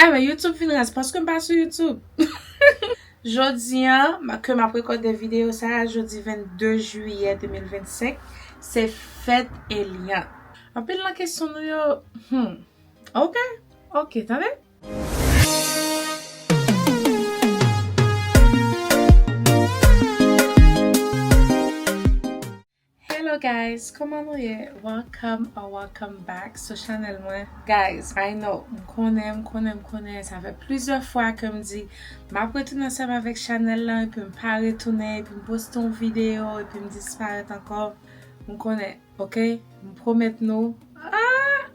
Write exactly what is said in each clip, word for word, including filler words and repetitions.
Enben, YouTube vin raz paske m pa sou YouTube. Jodi a, ma- ke m ap rekòde videyo sa a, jodi vennde jiyè de mil vennsenk, se fèt Eliante. Anpil nan kesyon nou yo, hmm, ok, ok, tande. Hello guys, kòman nou ye? Welcome or welcome back sou chanèl mwen. Guys, I know, m konnen, m konnen, m konnen, sa fè plizyè fwa ke m di m ap retounen ansanm avèk chanèl lan, epi m pa retounen, epi m poste yon videyo, epi m disparèt ankò. M konnen, ok? M pwomèt nou. Ah!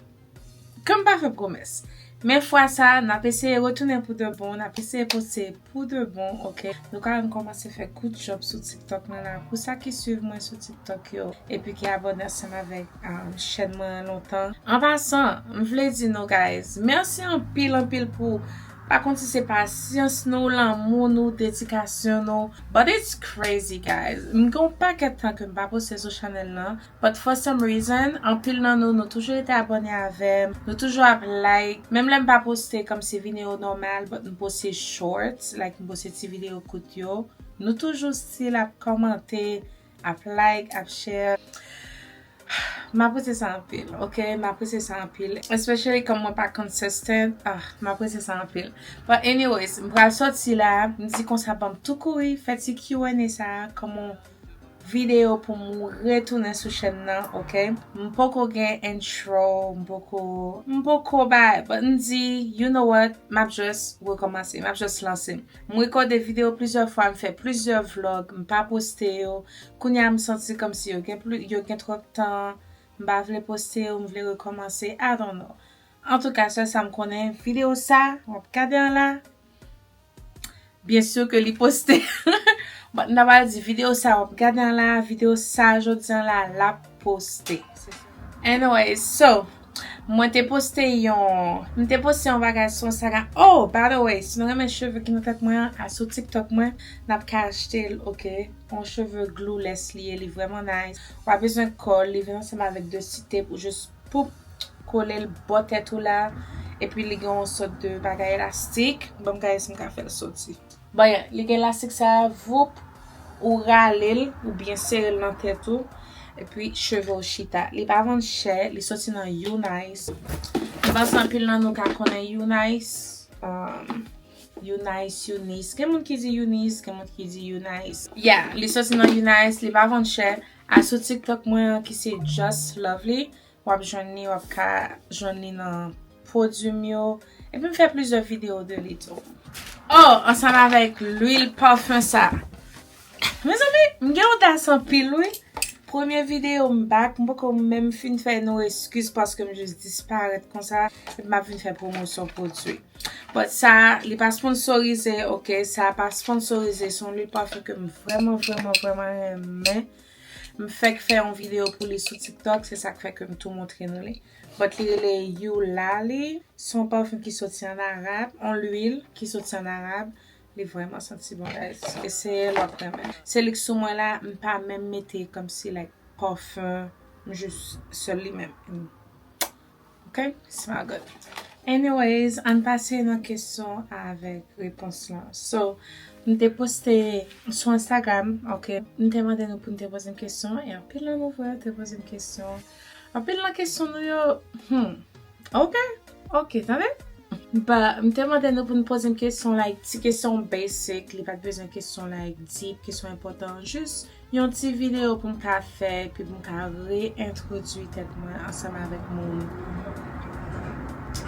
Ke m pa fè pwomès. Men fwa sa, n ap eseye retounen pou de bon, n ap eseye poste pou de bon, ok? Nou ka kòmanse fè good job sou TikTok mwen la. Pou sa ki swiv mwen sou TikTok yo, epi ki abòne ansanm avèk um, chèn mwen an lontan. An pasan, m vle di nou, guys, mèsi anpil, anpil pou, pa konn si se pasyans nou, lanmou nou, dedikasyon nou. But it's crazy, guys. M gen yon pakèt tan ke m pa poste sou chanèl lan. But for some reason, anpil nan nou, nou toujou rete abòne avè m. Nou toujou ap like. Menm lè m pa poste kòmsi videyo nòmal, but m poste shorts, like m poste ti videyo kout yo. Nou toujou still ap kòmante, ap like, ap share. M apresye sa anpil, ok? M apresye sa anpil. Especially kòm mwen pa consistent, ah, m apresye sa anpil. But anyways, m pral sòti la, m di konsa ban m tou kouri, fè ti Q and A sa, kòman videyo pou m retounen sou chèn nan, ok? M poko gen intro, m poko, m poko bay, but m di, you know what, m ap just rekòmanse, m ap just lanse. M rekòde videyo plizyè fwa, m fè plizyè vlog, m pa poste yo. Kounye a m santi kòmsi yo gen pli, yo gen twòp tan, m pa vle poste yo, m vle rekòmanse, I don't know. Antouka, sèl sa m konnen, videyo sa, w ap gade an la, byen si ke li poste. But m ta pral di videyo sa w ap gade an la, videyo sa jodi an la, l ap poste. Anyway, so, mwen te poste yon, m te poste yon bagay sou Instagram. Oh, by the way, si nou renmen cheve ki nan tèt mwen an, a sou TikTok mwen, n ap ka achte l, ok? Yon cheve glueless li ye, li vrèman nice. W ap bezwen kòl, li vin ansanm avèk de ti tape ou jis pou kole l bò tèt ou la, epi li gen yon sòt de bagay elastik. Ban m gade si m ka fè l soti. Bon, yeah, li gen elastik sa, voup, ou rale l, ou byen sere l nan tèt ou, epi cheve w chita. Li pa vann chè, li soti nan Unice. M panse anpil nan nou ka konnen Unice. Um, Unice, Eunice. Gen moun ki di Eunice, gen moun ki di Unice. Yeah, li soti nan Unice, li pa vann chè. A sou TikTok mwen an ki se Just Lovely. W ap jwenn li, w ap ka jwenn li nan pwodui m yo. Epi m fè plizyè videyo de li tou. Oh, ansanm avèk lwil pafen sa. Mezanmi, m gen odas anpil, wi. Premye videyo m back, m poko menm fin fè nou eskiz paske m jis disparèt konsa. Epi m ap vin fè pwomosyon pwodui. But sa, li pa sponsorize, ok? Sa pa sponsorize, se yon lwil pafen ke m vrèman, vrèman, vrèman renmen. M fèk fè yon videyo pou li sou TikTok, se sa k fè ke m tou montre nou li. But li rele Eulalie, se yon pafen ki soti an arab, yon lwil ki soti an arab. Li vrèman santi bon, guys. Eseye l, w ap renmen. Se li k sou mwen la, m pa menm mete kòmsi, like, pafen, m jis sèl li menm. Ok? It's my good. Anyways, ann pase nan kesyon avèk repons lan. So, m te poste sou Instagram, ok? M te mande nou pou n te poze m kesyon, e anpil nan nou vre te poze m kesyon. Anpil nan kesyon nou yo, hmm, ok, ok, tande? But, m te mande nou pou n poze m kesyon, like, ti kesyon basic, li pa t bezwen kesyon, like, deep, kesyon enpòtan, jis yon ti videyo pou m ka fè, epi pou m ka reyentwodui tèt mwen ansanm avèk moun,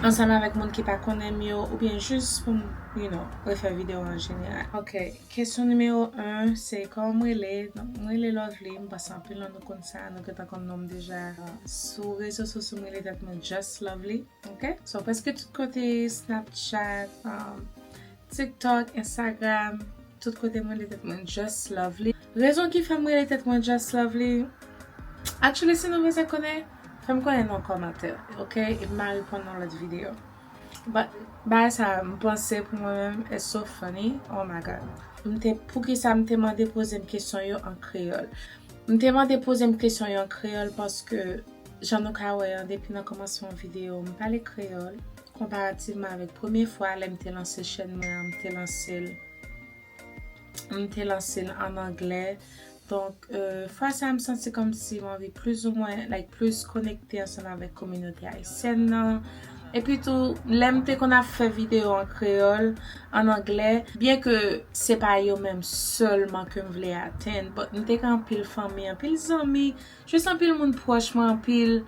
ansanm avèk moun ki pa konnen m yo, oubyen jis pou m, you know, refè videyo an jeneral. Ok, kesyon nimewo en, se kòman m rele? Donk, m rele Lovely, m panse anpil nan nou konn sa, nou gentan konn non m deja. Sou rezo sosyo, m rele tèt mwen Just Lovely. Ok? So, prèske tout kote, Snapchat, um, TikTok, Instagram, tout kote mwen rele tèt mwen Just Lovely. Rezon ki fè m rele tèt mwen Just Lovely, actually, si nou bezwen konnen, fè m konnen nan kòmantè, ok? E m a reponn nan lòt videyo. But, bagay sa, m panse pou mwen menm, it's so funny. Oh my God. M te, poukisa m te mande poze m kesyon yo an kreyòl? M te mande poze m kesyon yo an kreyòl paske jan nou ka wè an, depi nan kòmansman videyo, m pale kreyòl. konparativman avèk premye fwa lè m te lanse chèn mwen an, m te lanse l, m te lanse l an anglè. Donk, euh, fwa sa a, m santi kòmsi m anvi plizoumwen, like, plis konekte ansanm avèk kominote ayisyèn nan. Epi tou, lè m te konn ap fè videyo an kreyòl, an anglè, byen ke se pa yo menm sèlman ke m vle atenn, but m te gen anpil fanmi, anpil zanmi, jis anpil moun pwòch mwen, anpil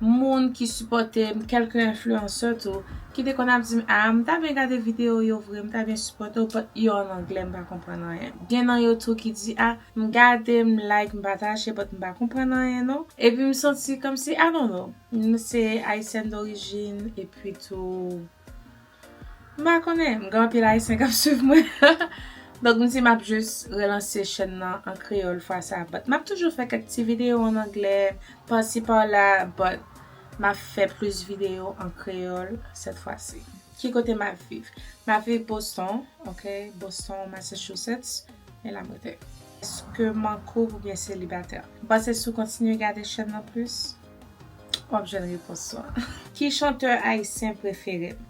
moun ki sipòte m, kèlke enfliyansè tou, ki te konn ap di m, "Ah, m ta byen gade videyo yo vre, m ta byen sipòte w, but yo an anglè, m pa konprann anyen." Gen nan yo tou ki di, "Ah, m gade, m like, m pataje, but m pa konprann anyen non." Epi m santi kòmsi, I don't know, m se ayisyèn dorijin, epi tou, m pa konnen, m gen anpil ayisyen k ap swiv mwen. Donk, m di m ap jis relanse chèn nan an kreyòl fwa sa. But m ap toujou fè kèk ti videyo an anglè, pasi pa la, but m ap fè plis videyo an kreyòl sèt fwa si. Ki kote m ap viv? M ap viv Boston, ok? Boston, Massachusetts. E la m rete. Èske m an koup oubyen selibatè? M panse si w kontinye gade chèn nan plis, w ap jwenn repons sa. Ki chantè ayisyen prefere m?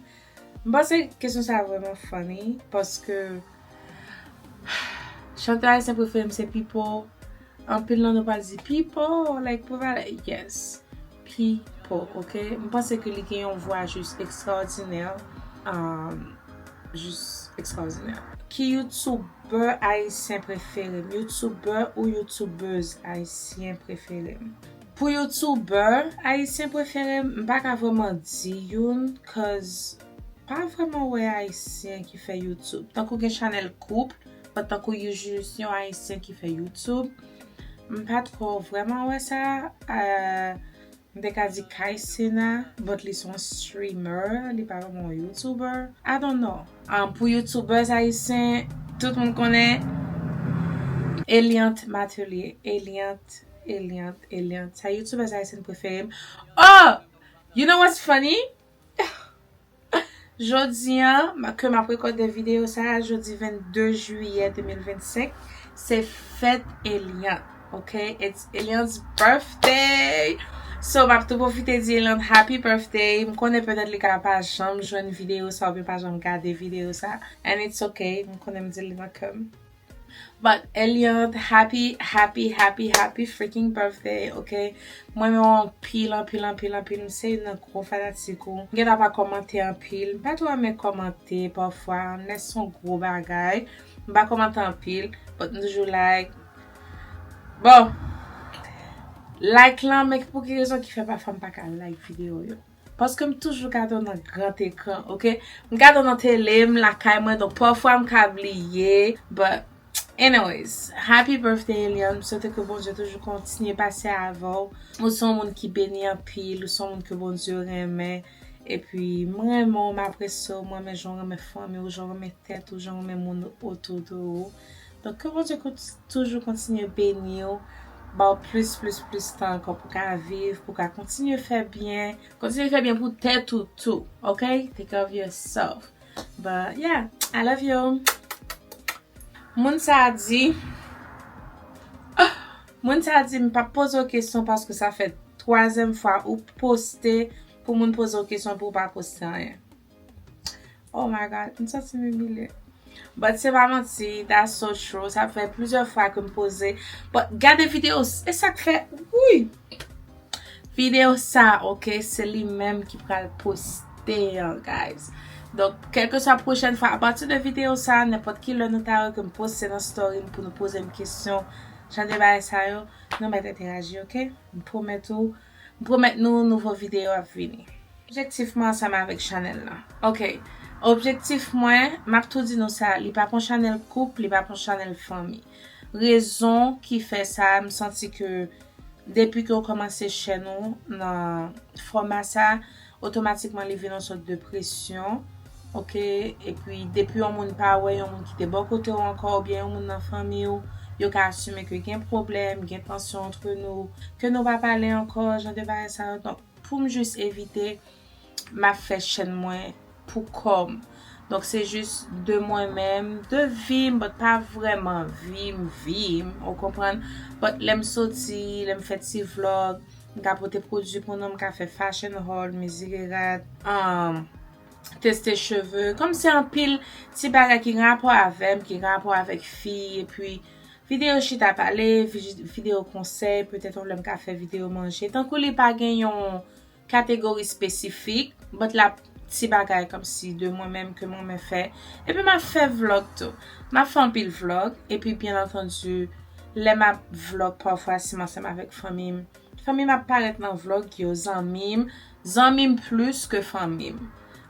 M panse kesyon sa a vrèman funny, paske chantè ayisyen prefere m se Pipo. Anpil nan nou pral di, "Pipo, like, pou valè." Yes. Pipo, ok? M panse ke li gen yon vwa jis ekstraòdinè. Um, jis ekstraòdinè. Ki youtubè ayisyen prefere m? Youtubè ou youtubèz ayisyen prefere m? Pou youtubè ayisyen prefere m, m pa ka vrèman di youn, cause pa vrèman wè ayisyen ki fè YouTube. Tankou gen chanèl koup, but tankou yo jis yon ayisyen ki fè YouTube. M pa twò vrèman wè sa. Euh, m te ka di Kai Cenat, but li se yon streamer, li pa vrèman yon YouTuber. I don't know. Um, pou YouTubers ayisyen, tout moun konnen Eliante Matelier. Eliante, Eliante, Eliante. Sa YouTubers ayisyen prefere m. Oh! You know what's funny? Jodi a, ma- ke m ap rekòde videyo sa a, jodi vennde jiyè de mil vennsenk, se fèt Eliante, ok? It's Eliante's birthday! So, m ap tou pwofite di Eliante happy birthday. M konnen petèt li ka pa janm jwenn videyo sa oubyen pa janm gade videyo sa. And it's ok, m konnen m di li nan kè m. But Eliante, happy, happy, happy, happy freaking birthday, ok? Mwen renmen w anpil, anpil, anpil, anpil. M se youn nan gwo fanatik ou. M gentan pa kòmante anpil. M pa twò renmen kòmante pafwa, unless se yon gwo bagay. M pa kòmante anpil, but m toujou like. Bon, like lan, men pou ki rezon ki fè pafwa m pa ka like videyo yo? Paske m toujou gade w nan gran ekran, ok? M gade w nan tele, m lakay mwen, donk pafwa m ka bliye, but anyways, happy birthday, Eliante. M swete ke Bondye toujou kontinye pase avè w. Ou se yon moun ki beni anpil, ou se yon moun ke Bondye renmen. Epi, m renmen w, m apresye w, m renmen jan w renmen fanmi w, jan w renmen tèt ou, jan w renmen moun otou de ou. Donk, ke Bondye kont- toujou kontinye beni w, ba w plis, plis, plis tan ankò pou w ka viv, pou w ka kontinye fè byen. Kontinye fè byen pou tèt ou tou, ok? Take care of yourself. But yeah, I love you. Moun sa a di, moun sa a di, "M p ap poze w kesyon paske sa fè twazyèm fwa ou poste pou moun poze w kesyon pou w pa poste anyen." Oh my God, m santi m imilye. But se pa manti, that's so true. Sa fè plizyè fwa ke m poze. But gade videyo, e sa k fè, wi! Videyo sa, ok, se li menm ki pral poste an, guys. Donk, kèlkeswa pwochèn fwa, apati de videyo sa, nenpòt ki lè nou ta wè ke m poste nan story m pou nou poze m kesyon, jan de bagay sa yo, nou mèt entèyaji, ok? M pwomèt ou, m pwomèt nou, nouvo videyo ap vini. Objektif mwen ansanm avèk chanèl la. Ok. Objektif mwen, m ap tou di nou sa, li p ap yon chanèl koup, li p ap yon chanèl fanmi. Rezon ki fè sa, m santi ke depi ke w kòmanse chèn ou nan fòma sa, otomatikman li vin yon sòt de presyon. Ok? Epi, depi yon moun pa wè yon moun ki te bò kote w ankò, oubyen yon moun nan fanmi w, yo ka asime ke gen pwoblèm, gen tansyon antre nou, ke nou pa pale ankò, jan de bagay sa yo. Donk, pou m jis evite, m ap fè chèn mwen pou kò m. Donk, se jis de mwen menm, de vi m, but pa vrèman vi m, vi m, ou konprann? But lè m soti, lè m fè ti vlog, m ka pote pwodui pou nou, m ka fè fashion haul, mizirera, um, teste cheve, kòmsi anpil ti bagay ki gen rapò avè m, ki gen rapò avèk fi, epi videyo chita pale, vi- videyo konsèy, petèt yon lè m ka fè videyo manje. Tankou li pa gen yon kategori espesifik, but la ti bagay kòmsi de mwen menm ke mwen men fè. Epi m ap fè vlog tou. M ap fè anpil vlog, epi byen antandi, lè m ap vlog pafwa si m ansanm avèk fanmi m, fanmi m ap parèt nan vlog yo, zanmi m, zanmi m plis ke fanmi m.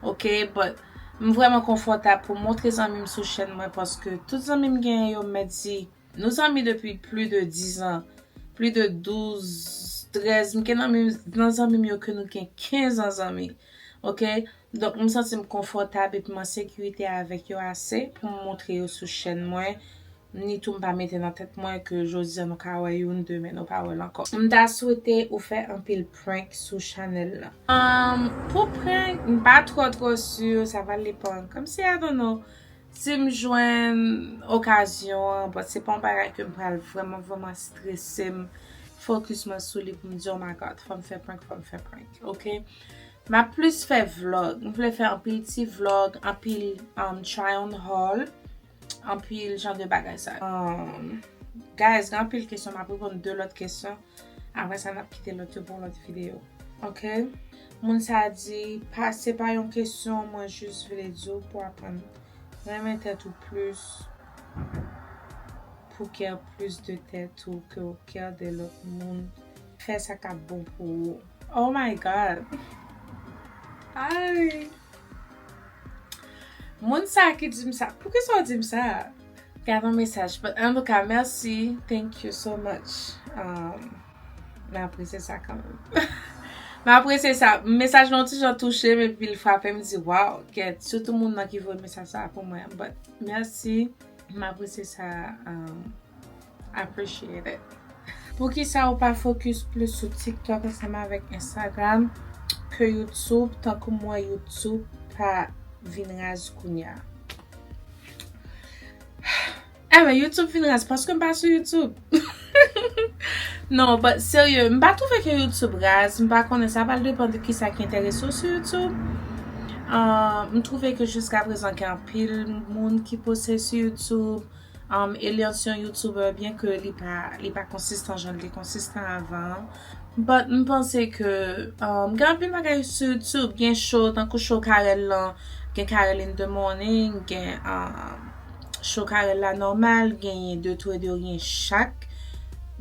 Ok, but m vrèman konfòtab pou montre zanmi m sou chèn mwen, paske tout zanmi m genyen yo, m mèt di, nou zanmi depi plis de dizan, plis de douz, trèz, m gen nan, nan zanmi m yo ke nou gen kenz an zanmi. Ok, donk m santi m konfòtab epi m an sekirite avèk yo ase pou m montre yo sou chèn mwen. Ni tou m pa mete nan tèt mwen ke jodi a nou ka wè youn, demen nou pa wè l ankò. M ta swete ou fè anpil prank sou chanèl la. Um, pou prank, m pa twò twò si, sa va depann. Kòmsi, I don't know, si m jwenn okazyon an, but se pa yon bagay ke m pral vrèman, vrèman strese m, focus mwen sou li pou m di, oh my God, fò m fè prank, fò m fè prank, ok? M ap plis fè vlog. M vle fè anpil ti vlog, anpil um, try on haul, anpil jan de bagay sa. Um, guys, gen anpil kesyon, m ap reponn de lòt kesyon. Apre sa, n ap kite lòt yo pou lòt videyo. Ok? Moun sa di, pa, se pa yon kesyon, mwen jis vle di w pou aprann renmen tèt ou plis, pou kè plis de tèt ou ke w kè de lòt moun. Fè sa k ap bon pou ou. Oh my God. Ay. Moun sa ki di m sa, poukisa w di m sa? Gade yon mesaj. But, antouka, mèsi. Thank you so much. Um, m apresye sa kanmenm. M apresye sa. Mesaj lan yon ti jan touche m epi l frape m, di, wow, kèt. Sitou moun nan ki voye mesaj sa pou mwen. But, mèsi. M apresye sa. Um, appreciate it. Poukisa ou pa focus plis sou TikTok ansanm avèk Instagram ke YouTube, tankou m wè YouTube pa vin raz kounye a? Enben, YouTube vin raz paske m pa sou YouTube. Non, but serye, m pa twouve ke YouTube raz, m pa konnen, sa pral depann de kisa ki enterese w sou YouTube. Uh, m twouve ke jiska prezan gen anpil moun ki poste sou YouTube. Um, Eliante se yon YouTuber, byen ke li pa, li pa konsistan jan l te konsistan avan. But m panse ke, um, gen anpil bagay sou YouTube, gen show, tankou show Carel lan, gen Carel in the morning, gen, um, show Carel la nòmal, genyen De Tout et de Rien chak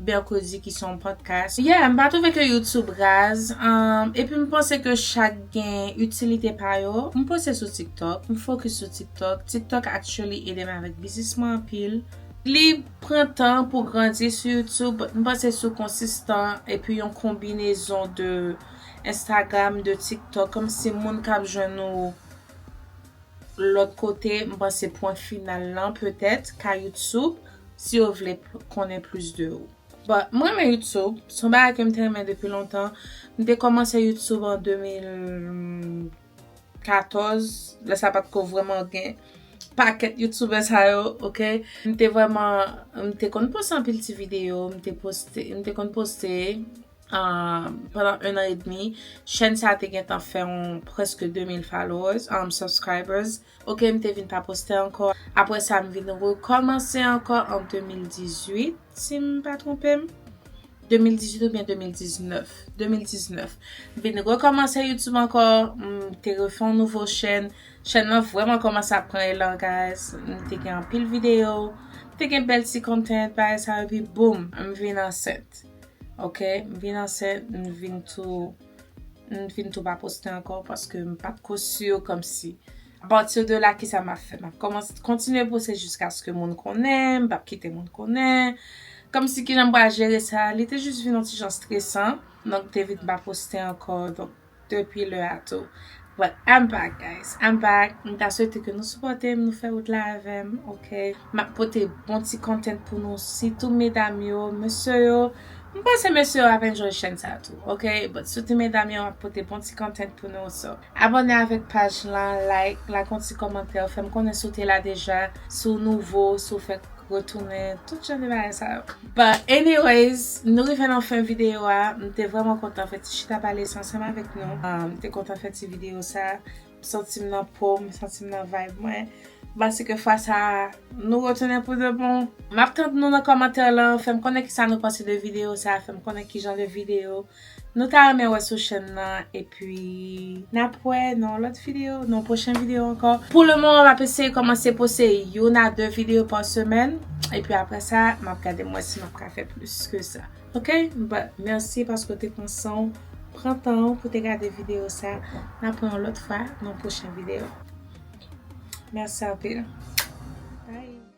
mèkredi ki se yon podcast. Yeah, m pa twouve ke YouTube raz. Um, epi m panse ke chak gen itilite pa yo. M poste sou TikTok, m focus sou TikTok. TikTok actually ede m avèk biznis mwen anpil. Li pran tan pou grandi sou YouTube, but m panse si w konsistan epi yon konbinezon de Instagram, de TikTok, kòmsi moun k ap jwenn ou lòt kote, m panse pwen final lan petèt ka YouTube, si yo vle p- konnen plis de ou. But mwen renmen YouTube, se yon bagay ke m te renmen depi lontan. M te kòmanse YouTube an de mil katòz, lè sa pa t ko vrèman gen pakèt youtubè sa yo, ok? M te vrèman, m te konn poste anpil ti videyo, m te poste, m te konn poste, um, pandan un an edmi. Chèn sa te gentan fè yon prèske de mil followers, um, subscribers. Ok, m te vin pa poste ankò. Apre sa, m vin rekòmanse ankò an de mil dizuit, si m pa twonpe m. De mil dizuit oubyen de mil diznèf? De mil diznèf. M vin rekòmanse YouTube ankò, m te refè yon nouvo chèn. Chèn lan vrèman kòmanse ap pran elan, guys. M te gen anpil videyo, m te gen bèl ti content, bagay sa, epi boom, m vin ansent. Ok, m vin ansent, m vin tou, m vin tou pa poste ankò paske m pa t ko si kòmsi. Apati de la, kisa m ap fè? M ap kòmanse kontinye poste jiskaske moun konnen, m p ap kite moun konnen. Kòmsi kijan m pral jere sa? Li te jis vin yon ti jan stresan. Donk, m te vin pa poste ankò. Donk, depi lè a tou. But I'm back, guys. I'm back. M ta swete ke nou sipòte m, nou fè wout la avè m, ok? M ap pote bon ti content pou nou, sitou medam yo, mesye yo. M panse mesye yo ap enjoy chèn sa tou, ok? But sitou medam yo, m ap pote bon ti content pou nou, so. Abòne avèk paj lan, like, lage yon ti kòmantè, fè m konnen si w te la deja, si w nouvo, si w fèk retounen, tout jan de bagay sa yo. But anyways, nou rive nan fen videyo a. M te vrèman kontan fè ti chita pale sa ansanm avèk nou. Um, m te kontan fè ti videyo sa. Santi m nan po m, santi m nan vibe mwen. M panse ke fwa sa a, nou retounen pou de bon. M ap tann nou nan kòmantè lan, fè m konnen kisa nou panse de videyo sa, fè m konnen ki jan de videyo nou ta renmen wè sou chèn nan, epi n ap wè nan lòt videyo, nan pwochen videyo ankò. Pou le moman, m ap eseye kòmanse poste youn a de videyo pa semèn, epi apre sa, m ap gade m wè si m ap ka fè plis ke sa. Ok? But mèsi paske w te pran san w, pran tan w pou te gade videyo sa. N ap wè yon lòt fwa nan pwochen videyo. Mèsi anpil. Bye.